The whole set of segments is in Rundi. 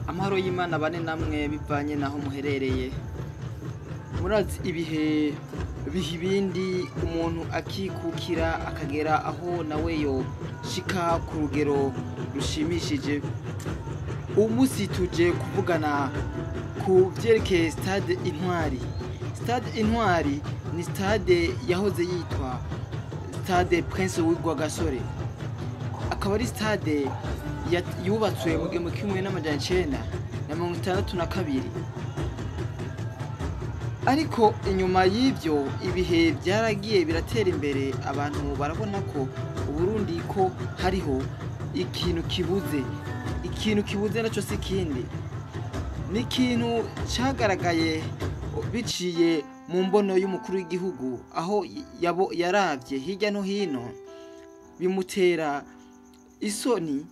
Amahoro y'Imana bane namwe bivanye naho muherereye. Murazi ibihe biha ibindi, umuntu akikukira akagera aho nawe yoshika ku rugero rushimishije. Uyu munsi tuje kuvugana ku vyerekeye Stade Intwari. Stade Intwari ni stade yahoze yitwa Stade Prince Rwagasore, akaba ari stade yubatswe mu 1962. Ariko inyuma y'ivyo ibihe vyaragiye biratera imbere, abantu barabona ko Uburundi ko hariho ikintu kibuze. Ikintu kibuze naco si ikindi, ni ikintu cagaragaye biciye mu mbono y'umukuru w'igihugu, aho yaravye hirya no hino bimutera isoni,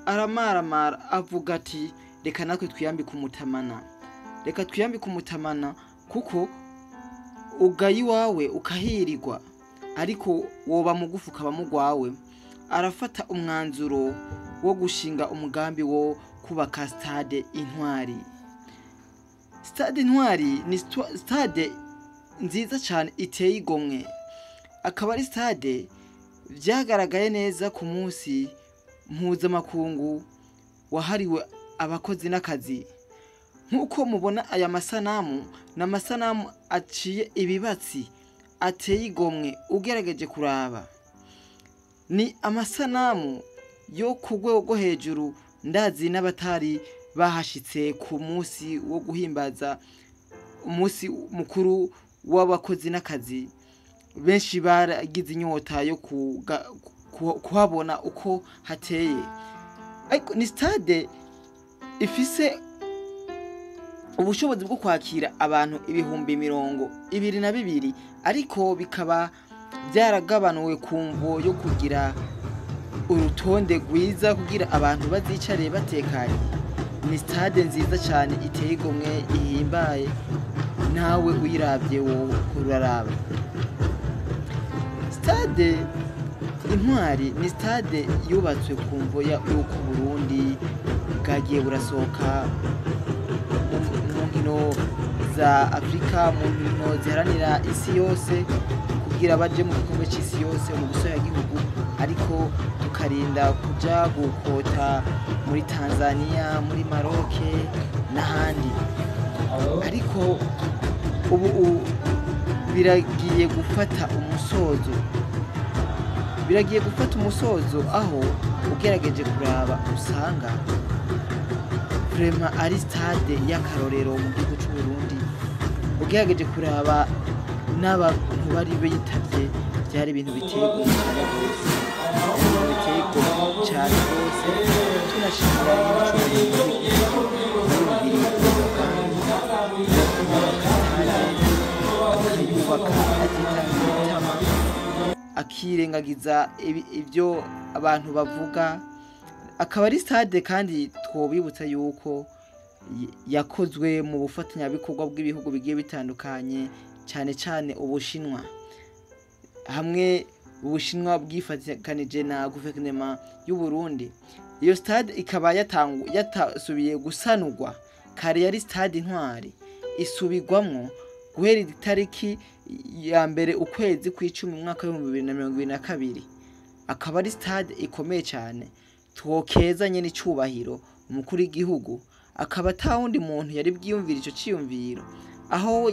aramaramara avuga ati reka natwe twiyambike umutamana, reka twiyambike umutamana, kuko ugaye iwawe ukahirirwa, ariko woba mugufi ukaba mugwawe. Arafata umwanzuro wo gushinga umugambi wo kubaka Stade Intwari. Stade Intwari ni stade nziza cyane iteye igomwe, akaba ari stade vyagaragaye neza ku munsi mpuzamakungu wahariwe abakozi n'akazi. Nk'uko mubona aya masanamu, ni amasanamu aciye ibibatsi ateye igomwe ugerageje kuraba. Ni amasanamu yo ku rwego rwo hejuru, ndazi n'abatari bahashitse ku munsi wo guhimbaza umunsi mukuru w'abakozi n'akazi, benshi baragize inyota yo kuhabona uko hateye. Ariko ni stade ifise ubushobozi bwo kwakira abantu 22,000, ariko bikaba byaragabanuwe ku mvo yo kugira urutonde rwiza kugira abantu bazicare batekanye. Ni stade nziza cyane iteye igomwe ihimbaye, nawe uyiravye wowe uraraba. Stade Intwari ni stade yubatswe ku mvo y'uko Burundi bwagiye burasohoka mu nkino za Afrika, mu nkino ziharanira isi yose, kugira baje mu gikombe c'isi yose mu gihugu, ariko tukarinda kuja gukota muri Tanzania, muri Maroc n'ahandi. Ariko ubu biragiye gufata umusozo, biragiye gufata umusozo, aho ugerageje kuraba usanga vraiment ari stade y'akarorero mu gihugu c'u Burundi. Ugerageje kuraba n'abantu bari bitavye, byari ibintu biteye igomwe cane gose, biteye igomwe cane gose. Tunashimira nyir'icubahiro yumviriye umugambi wo kubaka stade, akayubaka atitangiye itama, akirengagiza ibyo abantu bavuga. Akaba ari stade kandi twobibutsa yuko yakozwe mu bufatanyabikorwa bw'ibihugu bigiye bitandukanye, cyane cyane Ubushinwa. Hamwe Ubushinwa bwifatikanije na guverinoma y'u Burundi. Iyo stade ikaba yatasubiye gusanurwa, kare yari Stade Intwari, isubirwamwo guhera itariki ya 1 ukwezi kw'icumi mu mwaka w'ibihumbi bibiri na mirongo ibiri na kabiri. Akaba ari stade ikomeye cyane twokezanye n'icubahiro umukuru w'igihugu, akaba atawundi muntu yari bwiyumvira ico ciyumviro, aho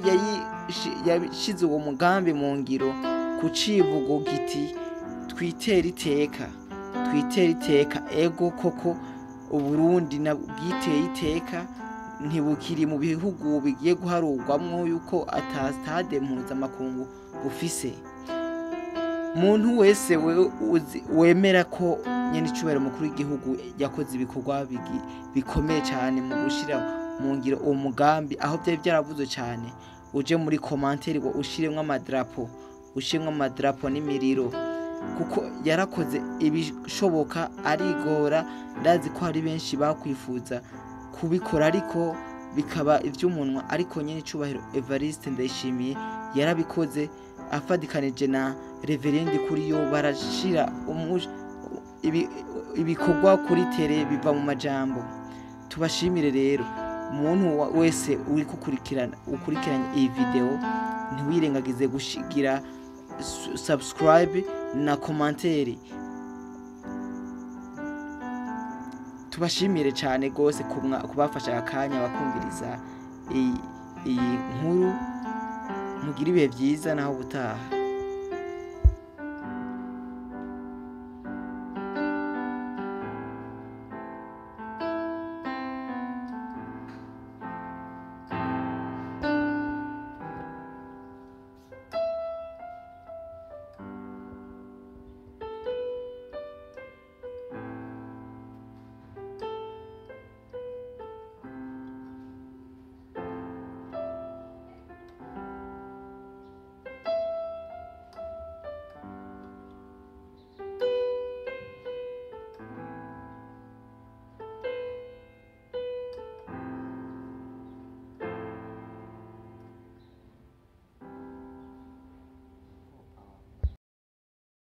yashize uwo mugambi mu ngiro ku civugo giti twitera iteka, twitera iteka. Ego koko Uburundi bwiteye iteka, ntibukiri mu bihugu bigiye guharurwamwo yuko ata stade mpuzamakungu bufise. Muntu wese wemera ko nyenicubahiro mukuru w'igihugu yakoze ibikorwa bikomeye cyane mu gushira mu ngiro uwo mugambi, aho byari byaravuzwe cyane, uje muri commentaire ngo ushiremwo amadrapo, ushiremwo amadrapo n'imiriro, kuko yarakoze ibishoboka arigora. Ndazi ko hari benshi bakwifuza kubikora ariko bikaba ivy'umunwa, ariko nyene icubahiro Evariste Ndayishimiye yarabikoze afadikanije na Reverend Kuriyo, barashira ibikorwa kuri tere biva mu majambo. Tubashimire rero umuntu wese uri kukurikirana ukurikiranye iyi video, ntiwirengagize gushigira subscribe na commentaire. Tubashimire cyane gose kubafasha akanya bakumviriza iyi nkuru. Mugire ibihe byiza naho ubutaha.